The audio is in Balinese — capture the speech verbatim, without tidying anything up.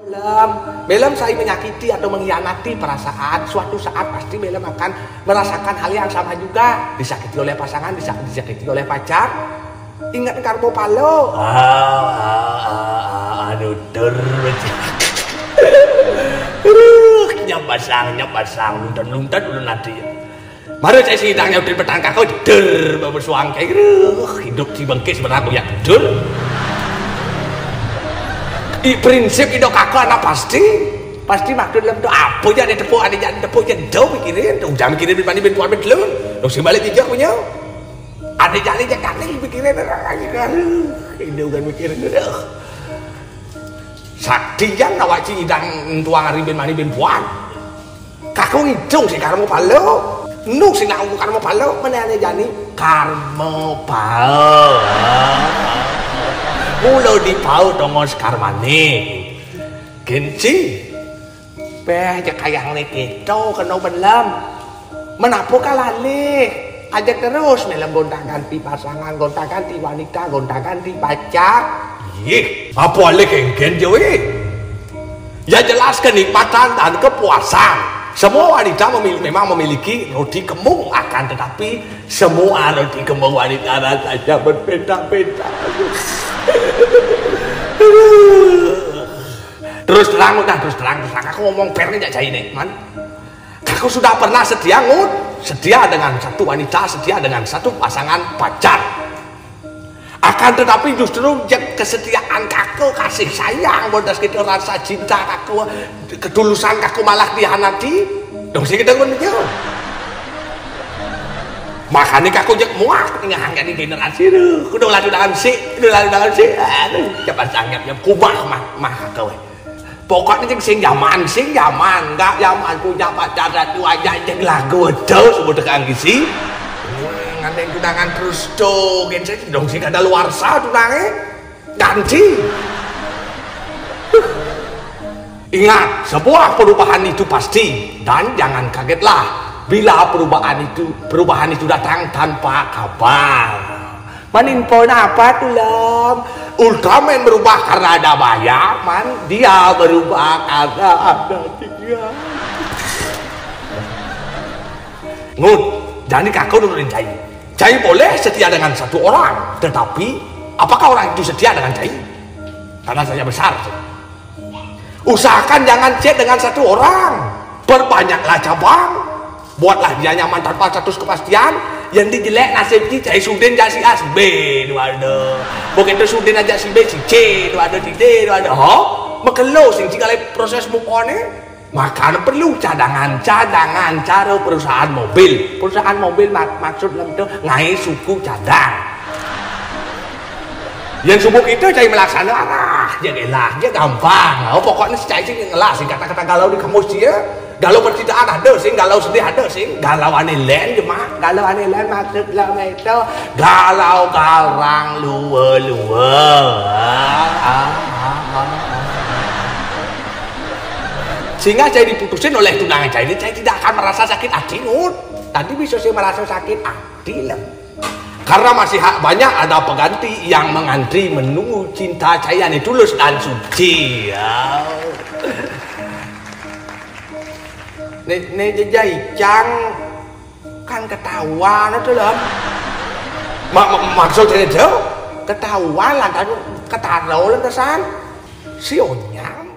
Melem, melem saya menyakiti atau mengkhianati perasaan. Suatu saat pasti melem akan merasakan hal yang sama juga. Disakiti oleh pasangan, disa-, disakiti oleh pacar. Ingat karma pala. Ah, ah, ah, ah, anu dur. Aduh, nyap basang, nyap basang, luntan-luntan ulun nanti. Mara cai sidang nyaut di petang kakak, dur, bawa suang kayak, aduh, hidup si bengkis berlaku ya, dur. I prinsip itu kakak anak pasti, pasti maksud dalam tu apa aja ada tepuk, ada jadi tepuk je, jauh pikirin, tu jangan mikirin bin mandi bin puan bin telun, tu si balik tiga punya. Ada jadi je kali pikirin, aduh, ini bukan mikirin, aduh. Sakti yang awak ci idang tuang hari bin mani bin puan. Kakung idung si karma pala. Nu si nak karma pala, mana ada jani karma pala. Mula dipau tongos karmane. Genci. Peh, je kayang ni kita kena belum. Menapa kalalih? Ajak terus melem gonta-ganti pasangan, gonta-ganti wanita, gonta-ganti pacar. Ih, apa alih kengken je weh? Ya jelas kenikmatan dan kepuasan. Semua wanita memil-, memang memiliki roti kembung, akan tetapi semua roti kembung wanita rasanya berbeda-beda. Terus terang, udah terus terang, terus terang. Aku ngomong fair nih, cai nih, man. Aku sudah pernah setia ngut, setia dengan satu wanita, setia dengan satu pasangan pacar. Akan tetapi justru je kesetiaan kakak, kasih sayang, bodas kita rasa cinta kakak, ketulusan kakak malah dihianati. Dong sing kita pun begitu. Makanya kakak je muak dengan harga di generasi tu. Kudu lalu dalam si, kudu lalu dalam si. Aduh, cepat sangat, ya kubah mah, mah kakak weh. Pokoknya sing, sing zaman, sing zaman, enggak zaman punya pacar dan dua aja, cek lagu tu sebut tekan gisi. Ngandeng tunangan terus tu, gen saya dong sing kada luar sa tunange. Ganti. Ingat, sebuah perubahan itu pasti dan jangan kagetlah bila perubahan itu, perubahan itu datang tanpa kabar. Maninpo napa tu, Lem? Ultraman berubah karena ada Baya, man. Dia berubah karena ada dia. Ngut, jadi kakak nurutin cai. Cai boleh setia dengan satu orang, tetapi apakah orang itu setia dengan cai? Tanda tanya besar. Usahakan jangan chat dengan satu orang. Perbanyaklah cabang. Buatlah dia nyaman tanpa status kepastian. Yang dijelek nasib ki cai sudin jak si A si B tu ada. Begitu sudin ajak si B si C tu ada, si D tu ada. Ho? Mekelo sing tinggal proses move on ni. Makanya perlu cadangan, cadangan cara perusahaan mobil. Perusahaan mobil mak-, maksud dalam tu ngai suku cadang. Yang subuh kita cai melaksana arah je, elah je gampang. Oh, pokoknya si cai sing ngelah sing kata-kata galau di kamus dia. Galau percintaan ada sing, galau sedih ada sing, galau ane len je mak. Galau ane len maksud dalam itu galau garang lua-lua. Ah, ah, ah, ah. Sehingga cai diputusin oleh tunangan cai ini, cai tidak akan merasa sakit hati, Ngut. Tadi bisa saya merasa sakit hati, Lem. Karena masih ha-, banyak ada pengganti yang mengantri menunggu cinta cai yang tulus dan suci. Ya. Ni, ni jejai cang kan ketahuan tu, Lem. Ma-, ma-, maksud saya tu? Ketahuan lah, kan ketaro lah kesan. Si Onyang.